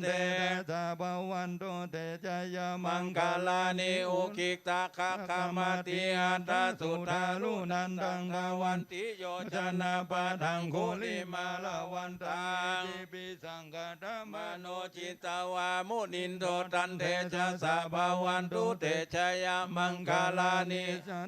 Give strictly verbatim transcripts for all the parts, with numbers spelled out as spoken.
tejasā bhavantu te jayamaṅgalāni. Ukkhittakhaggamatihatthasudāruṇantaṃ dhāvantiyojanapathaṅgulimālavantaṃ iddhībhisaṅkhatamano jitavā munindo tantejasā bhavantu te jayamaṅgalāni.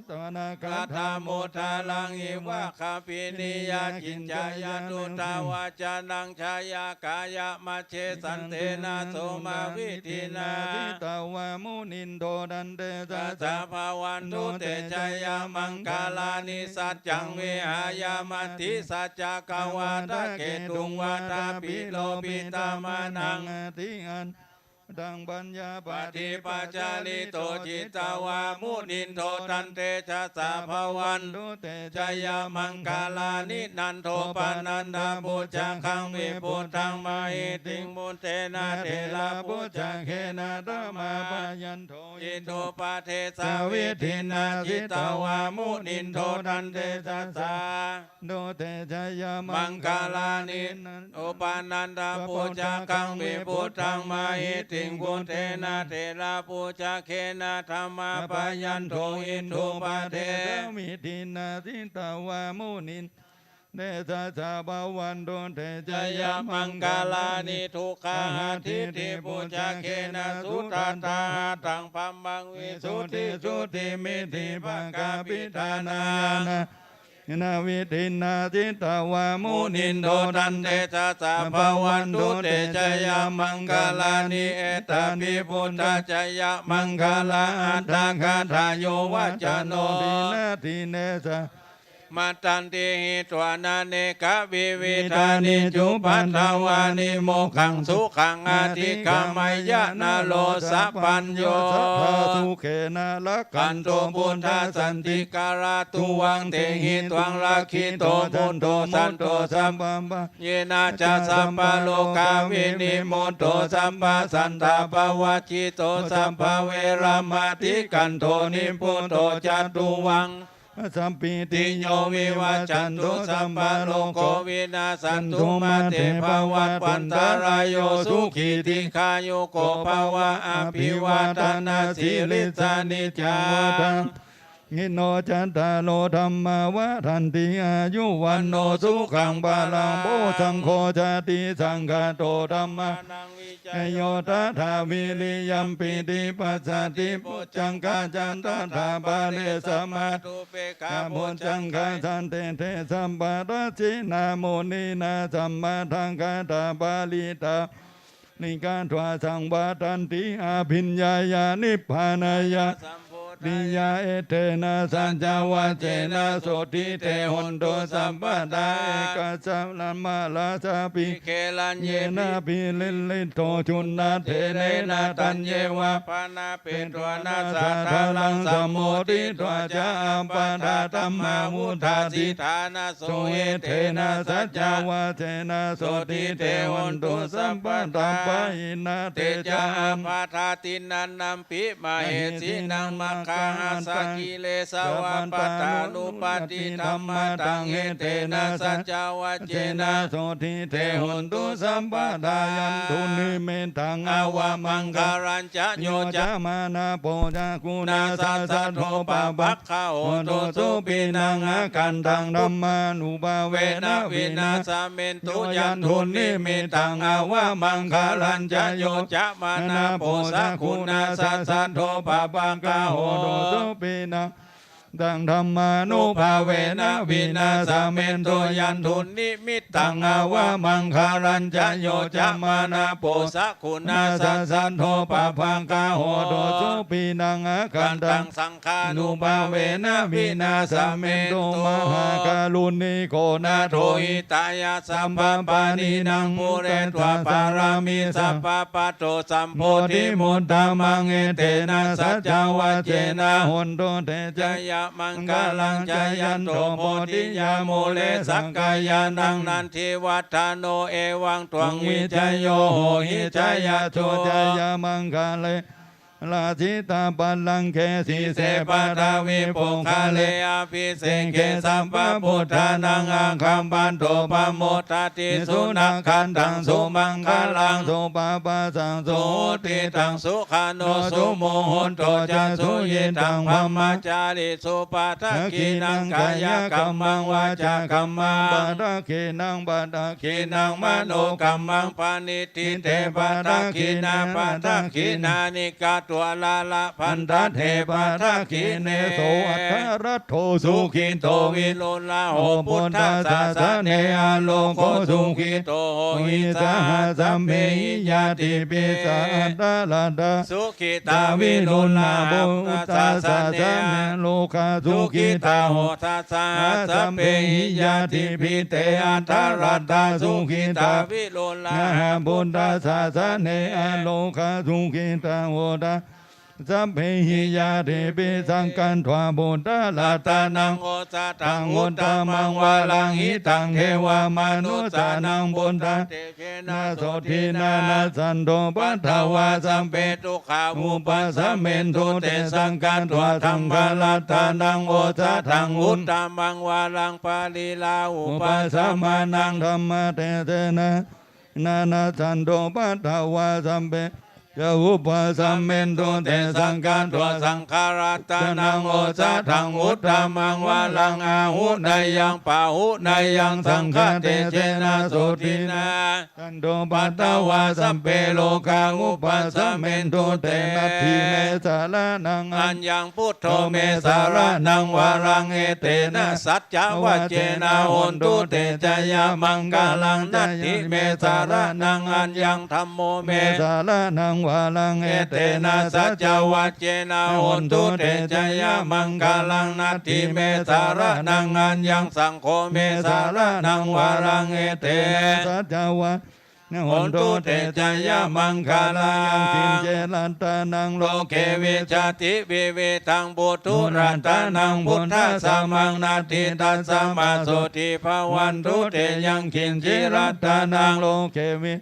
Sunakkhattamuttaraṃ iva gabbhinīyā ciñcāya duṭṭhavacanaṃ janakāyamajjhe santena somavidhinā jitavā munindo tantejasā bhavantu te jayamaṅgalāni. Saccaṃ vihāya matisaccakavādaketuṃ vādābhiropitamanaṃ atiandhabhūtaṃ paññāpadīpajalito jitavā munindo tantejasā bhavantu te jayamaṅgalāni. Nandopanandabhujagaṃ vibudhaṃ mahiddhiṃ puttena therabhujagena damāpayanto iddhūpadesavidhinā jitavā munindo tantejasā bhavantu te jayamaṅgalāni. Nandopanandabhujagaṃ vibudhaṃ mahiddhiṃ puttena therabhujagena damāpayanto iddhūpadesavidhinā jitavā munindo tantejasā bhavantu te jayamaṅgalāni. Duggāhadiṭṭhibhujagena sudaṭṭhahatthaṃ brahmaṃ visuddhijutimiddhibakābhidhānaṃ ñāṇā vidhinā jitavā munindo tantejasā bhavantu te jayamaṅgalāni. Etāpi buddhajayamaṅgalaaṭṭhagāthā yo vācano dinadine sarate matandī hitvānanekavividhāni cupaddavāni mokkhaṃ sukhaṃ adhigameyya naro sapañño. Sadā sukhena rakkhantu buddhā santikarā tuvaṃ tehi tvaṃ rakkhito mutto santo sabbabhayena ca sabbarogavinimutto sabbasantāpavajjito sabbaveramatikkanto nibbuto ca tuvaṃ sampītiyo vivajjantu sabbarogo vinassatu mā te bhavatvantarāyo sukhī dīghāyuko bhava. Abhivādanasīlissa niccaṃ vuḍḍhāpacāyino cattāro dhammā vaḍḍhanti āyu vaṇṇo sukhaṃ balaṃ. Bojjhaṅgo jātisaṅkhāto dhammānaṃ vicayo tathā viriyampīti passaddhi bojjhaṅgā ca tathāpare samādhupekkhabojjhaṅgā santindriya sampadakkhiṇā muninā sammadakkhātā pharitāni kātvā saṃvattanti abhiññāya nibbānāya sambodhāya. Etena saccavajjena sotthi te hotu sabbadā. Ekassā brahmalāsāpi gelaññenābhiliṭṭhito cundattherena taññeva bhaṇāpetvāna sādaraṃ sammoditvā ca ābādhā tamhā vuṭṭhāsi ṭhānaso. Etena saccavajjena sotthi te hotu sabbadā. Pahīnā te ca ābādhā tiṇṇannampi mahesinaṃ maggāhatakilesāva pattānuppattidhammataṃ. Etena saccavajjena sotthi te hotu sabbadā. Yandunnimittaṃ avamaṅgalañca yo cāmanāpo sakuṇassa saddo pāpaggaho dussupinaṃ akantaṃ dhammānubhāvena vināsamentu. Yandunnimittaṃ avamaṅgalañca yo cāmanāpo sakuṇassa saddo pāpaggaho dussupinaṃ taṃ dhammānubhāvena vināsamentu. Yandunnimittaṃ avamaṅgalañca yo cāmanāpo sakuṇassa saddo pāpaggaho dussupinaṃ akantaṃ saṅghānubhāvena vināsamentu. Mahākāruṇiko nātho hitāya sabbapāṇinaṃ pūretvā pāramī sabbā patto sambodhimuttamaṃ. Etena saccavajjena hotu te jayamaṅgalaṃ. Jayanto bodhiyā mūle sakyānaṃ nandivaḍḍhano evaṃ tvaṃ vijayo hohi jayassu jayamaṅgale rajitapallāṅke sīse paṭhavipokkhare abhiseke sabbabuddhānaṃ aggappatto pamodati. Sunakkhattaṃ sumaṅgalaṃ supabhātaṃ suhuṭṭhitaṃ sukhaṇo sumuhutto ca suyiṭṭhaṃ brahmacārisu. Padakkhiṇaṃ kāyakammaṃ vācākammaṃ padakkhiṇaṃ padakkhiṇaṃ manokammaṃ paṇidhī te padakkhiṇā. Padakkhiṇāni katvāna labhantatthe padakkhiṇe. Eso atthaladdho sukhito viruḷhako buddhasāsane arogō sukhito hohi saha sabbehi ñātibhi. Eso atthaladdha sukhitā viruḷhā buddhasāsane arogā sukhitā hotha saha sabbehi ñātibhi. Te atthaladdhā sukhitā viruḷhā buddhasāsane arogā sukhitā hotha sabbehi ñātibhi. Sakkatvā buddharatanaṃ osathaṃ uttamaṃ varaṃ hitaṃ devamanussānaṃ buddha tejena sotthinā nassantupaddavā sabbe dukkhā vūpasamentu te. Sakkatvā dhammaratanaṃ osathaṃ uttamaṃ varaṃ pariḷāhūpasamanaṃ dhammatejena nassantupaddavā sabbe ca vūpasamentu te. Sakkatvā saṅgharatanaṃ osathaṃ uttamaṃ varaṃ āhuneyyaṃ pāhuneyyaṃ saṅghatejena sotthinā santupaddavā sabbe rogā vūpasamentu te. Natthi me saraṇaṃ aññaṃ buddho me saraṇaṃ varaṃ etena saccavajjena hotu te jayamaṅgalaṃ. Natthi me saraṇaṃ aññaṃ dhammo me saraṇaṃ varaṃ etena saccavajjena hotu te jayamaṅgalaṃ. Natthi me saraṇaṃ aññaṃ saṅgho me saraṇaṃ varaṃ etena saccavajjena hotu te jayamaṅgalaṃ. Yaṅkiñci ratanaṃ loke vijjati vividhaṃ puthu ratanaṃ buddhasamaṃ natthi tasmā sotthī bhavantu te. Yaṅkiñci ratanaṃ loke vi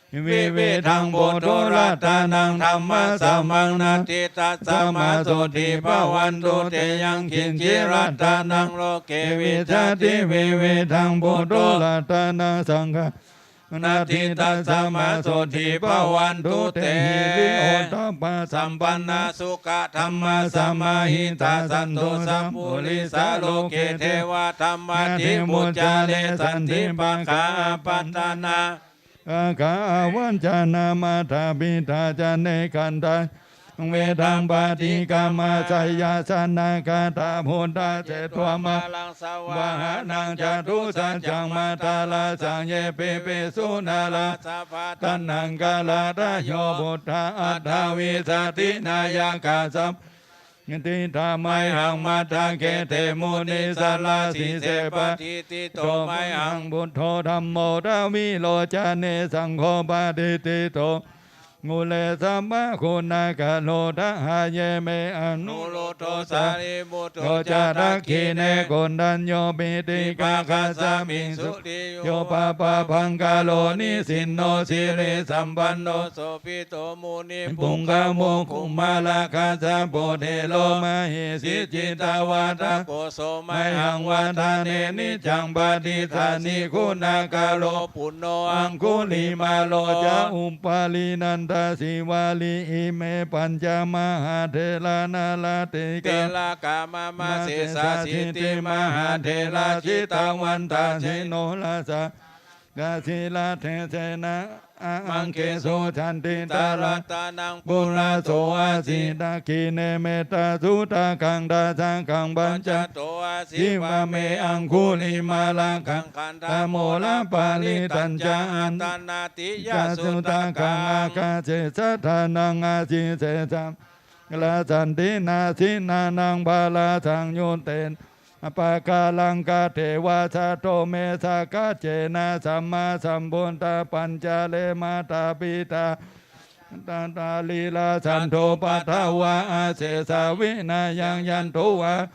vividhaṃ puthu ratanaṃ dhammasamaṃ natthi tasmā sotthī bhavantu te. Yaṅkiñci ratanaṃ loke vijjati vividhaṃ puthu ratanaṃ saṅgha natthi tasmā sotthī bhavantu te. Hiriyottappasampannā sukkadhammasamāhitā santo sappurisā loke devā dhammaddhimuccare santi pakā apattanā gā avañcanā mātā pitā ca nekantā vedaṃ paṭikkama. Jayāsanāgatā buddhā jetvā māraṃ savāhanaṃ catusaccāmatarasaṃ ye piviṃsu narāsabhā. Taṇhaṅkarādayo buddhā aṭṭhavīsati nāyakā sab ṭhitā mayhaṃ matthake te munissarā. Sīse paṭiṭṭhito mayhaṃ buddho dhammo dvilocane saṅgho paṭiṭṭhito ure sabbaguṇākaro. Hadaye me anuruddho sārīputto ca dakkhiṇe koṇḍañño piṭṭhibhāgasmiṃ suriyo va pābhaṅkaro nisinno sirisampanno sobhi to munipuṅgavo. Kumārakassapo thero mahesī cittavādako so mayhaṃ vadane niccaṃ patiṭṭhāsi guṇākaro. Puṇṇo aṅgulimālo ca upālī nandasīvalī ime pañca mahātherā nāratikā tilakā mama sesāsīti mahātherā jitavantā jinorasā kasīlatejena aṅgesu saṇṭhitā. Ratanaṃ purato āsi dakkhiṇe mettasuttakaṃ dhajaggaṃ pacchato āsi vāme aṅgulimālakaṃ khandhamoraparittañca āṭānāṭiyasuttakaṃ ākāse chadanaṃ āsi sesā rasaṃ dinā jinānaṃ balasaṃyuttena pakālaṃ. Katvāna kaṭṭho me sakiccena sammāsambuddhapañjare mātā pitā atrajatarā santupaddavā asesā vinayaṃ yantvā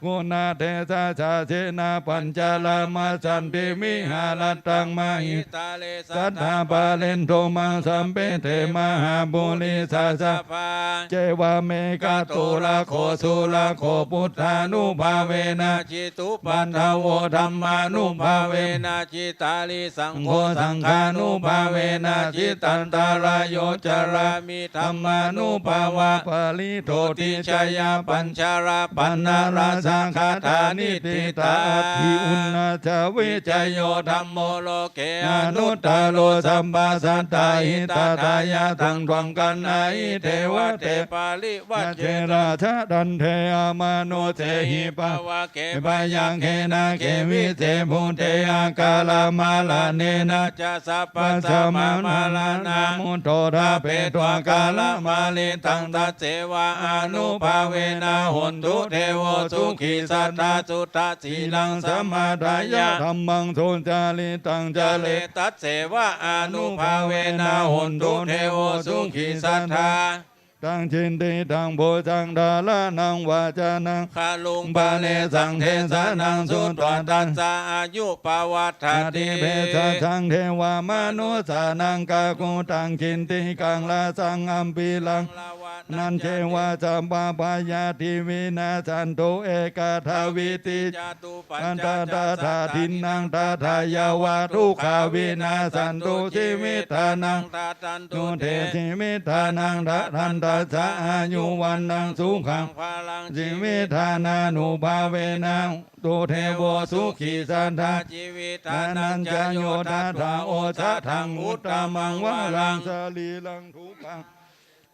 guṇatejasā jena pañcārāmasanti vihāratthaṃ mahītale. Sattappālentu maṃ sabbe te mahāpurisāsabhā. Cevamekato rakkho surakkho buddhānubhāvena jitupaddavo dhammānubhāvena jitārisaṅgho saṅghānubhāvena jitantarāyo carāmi dhammānubhāvapālito. Tijjhāya pañcarabbāṇarājaghaṭā niṭṭhitā atthi uṇhassa vijayo dhammo loke anuttaro sabbasattāhitatthāya taṃ taṅkhaṇāhi devate parivaje rājadaṇḍe amanussehi pāva ke byagghe nāge vise bhūte akālamaraṇena ca sabbasmā maraṇā mutto ṭhapetvā kālamāritaṃ tasseva ānubhāvena hotu devo sukhī sadā. Suddhasīlaṃ samādāya dhammaṃ sucaritaṃ care tasseva ānubhāvena hotu devo sukhī sadā. Taṃ kiñcidaṃ puccaṃ dhāraṇaṃ vācanaṃ garuṃ paresaṃ desanaṃ sutvā tassa āyu pavaḍḍhatīti. Bhejjassaṃ devamanussānaṃ kakuttaṃ kiñcikaṃ rasaṃ ampilaṃ lavanañceva sabbabhayā ṭhi vinassantu ekadā vītiyā tu paccassattha dinnaṃ tathāyeva dukkhā vinassantu jīvittānaṃ dadantu te jīvittānaṃ dadantassā āyu vaṇṇaṃ sukhaṃ balaṃ jīvittānānubhāvena hotu devo sukhī sadā. Jīvittānañca yo tathā osathaṃ uttamaṃ varaṃ sarīraṃ sukhaṃ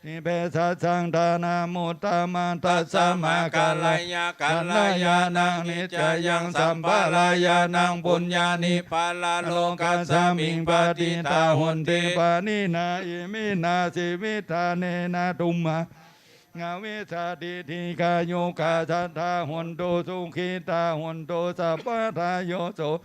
bhejjassaṃ dānamuttamaṃ tasmā kalyāṇaṃ kalyāṇaṃ niccayaṃ sampādāyānaṃ puññāni paralokasmiṃ patiṭṭhā honti pāṇinā. Iminā jīvittānena tumhā bhavissati dīghāyukā sadā hontu sukhitā hontu sabbadā. Yo so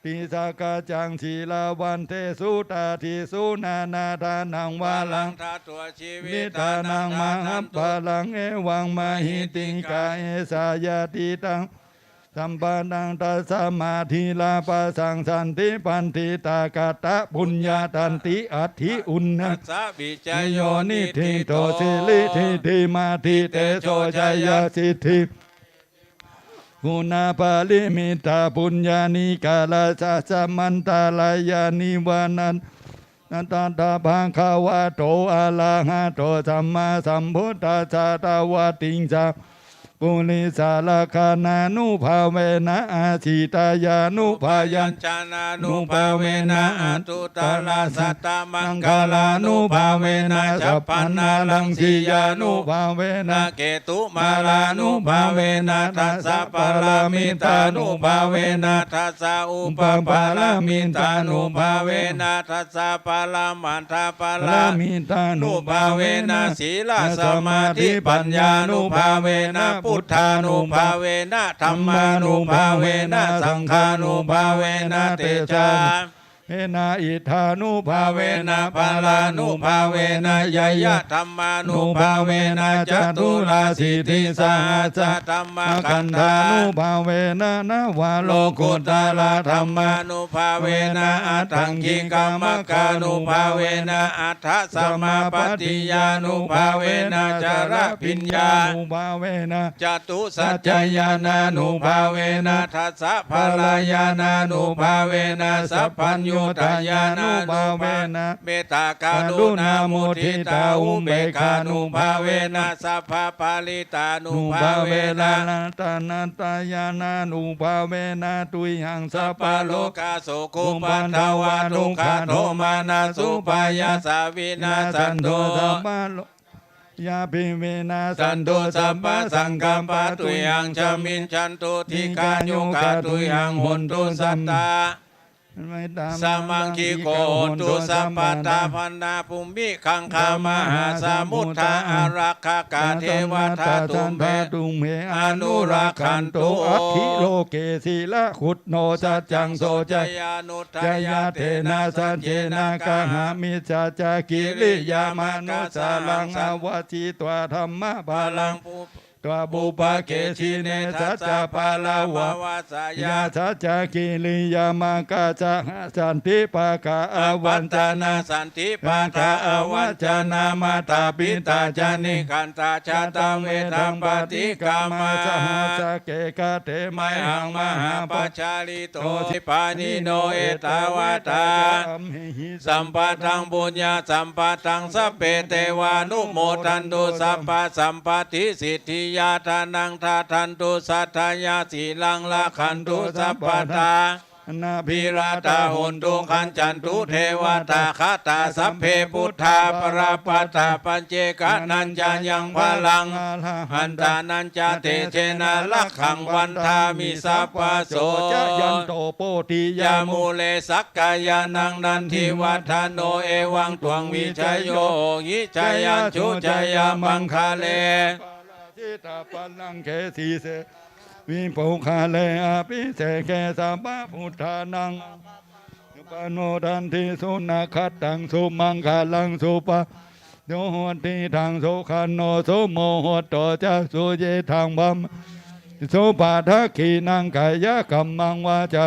ti sakkaccaṃ sīlavantesu taṃ disu nānādānaṃ varaṃ datvā jīvittānaṃ mahapphalaṃ. Evaṃ mahiddhikā esā yadidaṃ sampannaṃ tasmā dhīrā passaṃsanti paṇḍitā. Katapuññā tanti atthi uṇhassa vijayo niṭṭhito siridhitimatitejojayasiddhi guṇaparimitā puññānikarāsā samantā rayanivāna. Taṃ tvaṃ bhagavato arahato sammāsambuddhassa dvattiṃsā purisalakkhaṇānubhāvena asītyānubyañjanānubhāvena aṭṭhuttarasatamaṅgalānubhāvena chabbaṇṇaraṃsiyānubhāvena ketumālānubhāvena dasapāramitānubhāvena dasaupapāramitānubhāvena dasaparamatthapāramitānubhāvena sīlasamādhipaññānubhāvena buddhānubhāvena dhammānubhāvena saṅghānubhāvena tejā ena iddhānubhāvena balānubhāvena ñeyyadhammānubhāvena caturāsītisahassadhammakkhandhānubhāvena navalokuttaradhammānubhāvena aṭṭhaṅgikamaggānubhāvena aṭṭhasamāpattiyānubhāvena chaḷabhiññānubhāvena catusaccañāṇānubhāvena dasabalañāṇānubhāvena sabbaññutañāṇānubhāvena mettākaruṇāmuditāupekkhānubhāvena sabbaparittānubhāvena ratanattayañāṇānubhāvena tuyhaṃ sabbarogasokupaddavadukkhadomanassupāyāsā vinassantu sabba yāpi vinassantu sabbasaṅkappā tuyhaṃ samijjhantu dīghāyukā tuyhaṃ hontu sadā samaṅgiko hontu sabbadā. Pāṇabhūmi gaṅgā mahāsamuddā ārakkhakā devatā tumhe anurakkhantu. Atthi loke sīlaguṇo saccaṃ soceyyanuddayā tena saccena kāhāmi saccakiriyā manussānaṃ avajjitvā dhammabalaṃ tvā pubbakechinesaccapālavavasayā saccakiriyamākā saha santi pakā avañcanā santi pakā avañcanā mātā pitā ca nikkhantā jātaveda paṭikkama saha sakkhate mayhaṃ mahāpajjalito pāṇino ettāvatā sampadaṃ puññasampadaṃ sabbe devānumodantu sabbasampattisiddhiyā. Dānaṃ dadantu saddhāya sīlaṃ rakkhantu sabbadā anābhirātā hontu gacchantu devatāgatā sabbe buddhā balappattā paccekānañca yaṃ balaṃ arahantānañca tejena rakkhaṃ bandhāmi sabbaso. Jayanto bodhiyā mūle sakyānaṃ nandivaḍḍhano evaṃ tvaṃ vijayo hohi jayassu jayamaṅgale aparājitapallaṅke sīse vipokkhare abhiseke sabbabuddhānaṃ pano danti sunakkhattaṃ sumaṅgalaṃ suppa suhuṭṭhitaṃ sukhaṇo sumuhutto ca suyiṭṭhaṃ brahma supadakkhiṇaṃ kāyakammaṃ vācā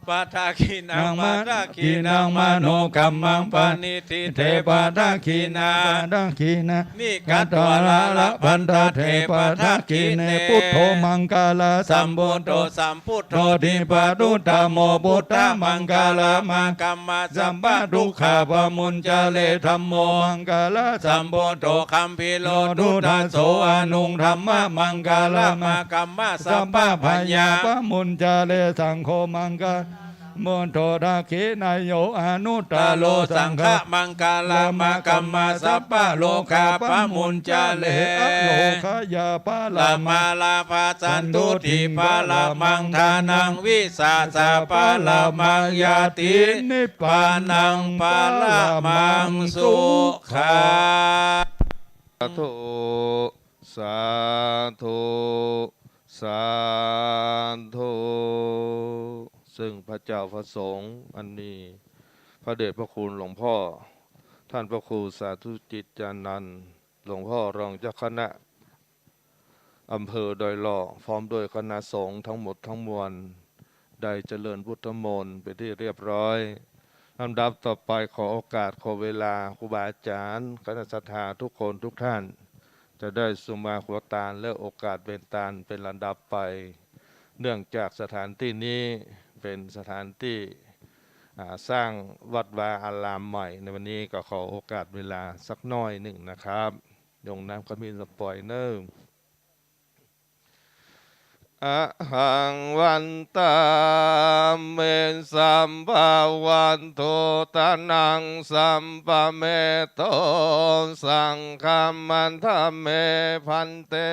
padakkhiṇaṃ padakkhiṇaṃ manokammaṃ paṇidhī te padakkhiṇā padakkhiṇā ni katvāna labhantatthe padakkhiṇe buddho maṅgalasambhūto sambuddho dīpavutthamo buddhamaṅgalamāgamma sabbadukkhā pamuñcare dhammo maṅgalasambhūto gambhīro duddaso anuṃ dhammamaṅgalamāgamma sabbabhayā pamuñcare saṅgho maṅgala buddho dakkhiṇeyyo anuttaro saṅghamaṅgalamāgamma sabbarogā pamuñcare arogāya palamā lābhā santuṭṭhi paramaṃ dhanaṃ vissāsa paramaṃ ñāti nibbānaṃ paramaṃ sukhaṃ. Sādhu, sādhu, sādhu ซึ่งพระเจ้าพระสงฆ์อันมีพระเดชพระคุณหลวงพ่อ ท่านพระครูสาธุจิตจานันท์ หลวงพ่อรองเจ้าคณะอำเภอดอยหล่อ พร้อมด้วยคณะสงฆ์ทั้งหมดทั้งมวล ได้เจริญพุทธมนต์เป็นที่เรียบร้อย ลำดับต่อไปขอโอกาสขอเวลาครูบาอาจารย์คณะศรัทธาทุกคนทุกท่าน จะได้สุมาหัวตานและโอกาสเป็นตานเป็นลำดับไป เนื่องจากสถานที่นี้เป็นสถานที่ อ่า สร้างวัดวาอารามใหม่ ในวันนี้ก็ขอโอกาสเวลาสักหน่อยหนึ่งนะครับ ลงน้ำขมิ้นสักปล่อยเนิ่ง Ahaṃ vandāmi sabbavatthūtānaṃ sabbameto saṅghaṃ. Vandāmi bhante.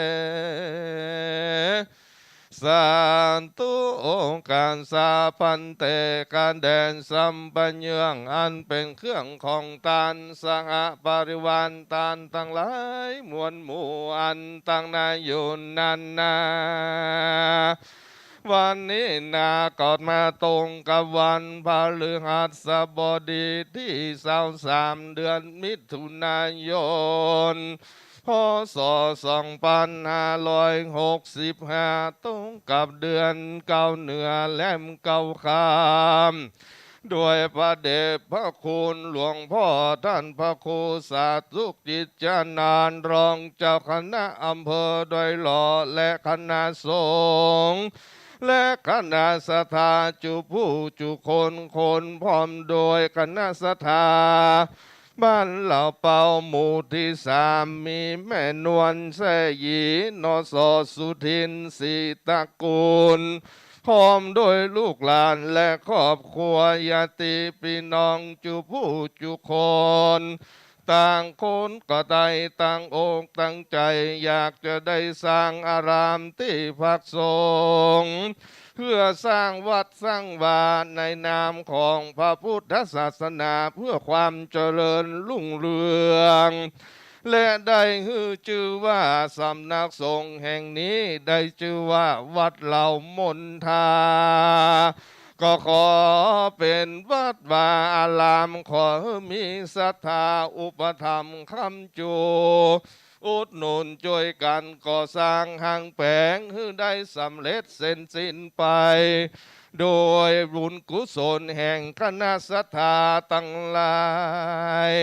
Sādhu okāsa bhante การแด่นสัมปัญญงอันเป็นเครื่องของตาน สหบริวารตานทั้งหลายมวลหมู่อันตั้งหน้าอยู่นั้นนา วันนี้นาเกิดมาตรงกับวันพฤหัสบดีที่ 23 เดือนมิถุนายน พ.ศ. 2565 ตรงกับเดือนเก้าเหนือแรมเก้าค่ำ ด้วยพระเดชพระคุณหลวงพ่อท่านพระครูสาธุกิจจานันท์ รองเจ้าคณะอำเภอดอยหล่อ และคณะสงฆ์ และคณะศรัทธาจุผู้จุคนคน พร้อมโดยคณะศรัทธา บ้านเหล่าเปาหมู่ที่สาม มีแม่นวลแซ่หยี นส. สุทิน ศรีตระกูล พร้อมโดยลูกหลานและครอบครัว ญาติพี่น้องจุผู้จุคน ต่างคนก็ได้ตั้งอกตั้งใจ อยากจะได้สร้างอารามที่พักสงฆ์ เพื่อสร้างวัดสร้างวาในนามของพระพุทธศาสนา เพื่อความเจริญรุ่งเรือง และได้หื้อชื่อว่าสำนักสงฆ์แห่งนี้ได้ชื่อว่าวัดเหล่ามณฑา ก็ขอเป็นวัดวาอาราม ขอให้มีศรัทธาอุปถัมภ์ค้ำจู อุดหนุนช่วยกันก่อสร้างห้างแผงหื้อได้สำเร็จเสร็จสิ้นไป โดยบุญกุศลแห่งคณะศรัทธาตังหลาย